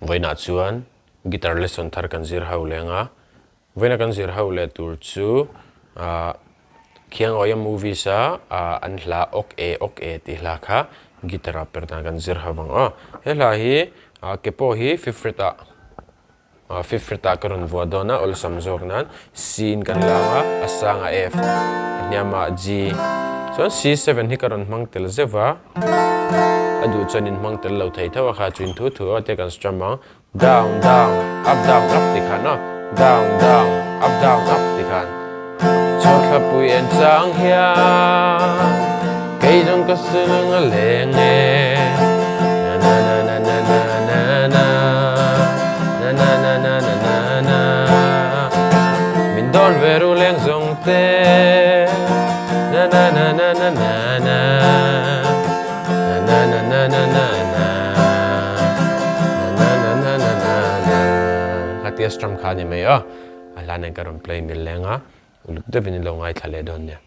Vawiinah chuan guitar lesson thar kan zir ho leng a, vawiina kan zir ho leh tur chu ah Khiangawia movies a ah an hla Ok E Ok E tih hla kha guitar ah per dan kan zir ho vang aw. He hla hi ah ke pawh hi fifth fret ah ah fifth fret ah ka rawn vuah dawn a awlsam zawk nan C in kan lang a, a sang ah F a hniam ah G chuan C7 hi ka rawn hmang tel zeuh va. A duh chuan in hmang tel lo thei tho a kha chu in thu thu a tia kan strum ang down down up down up ti khan aw down down up down up ti khan chhawrthla pui en chang hian kei zawng ka silung a leng e na na na na na na na na na na na na na na min dawn ve ru leng zawng te na na na na na na na na na na na na na na na na na na na kha tia strum kha ni mai a a hlan in ka rawn play mil leng a uluk deuhin in lo ngaithla leh dawn nia.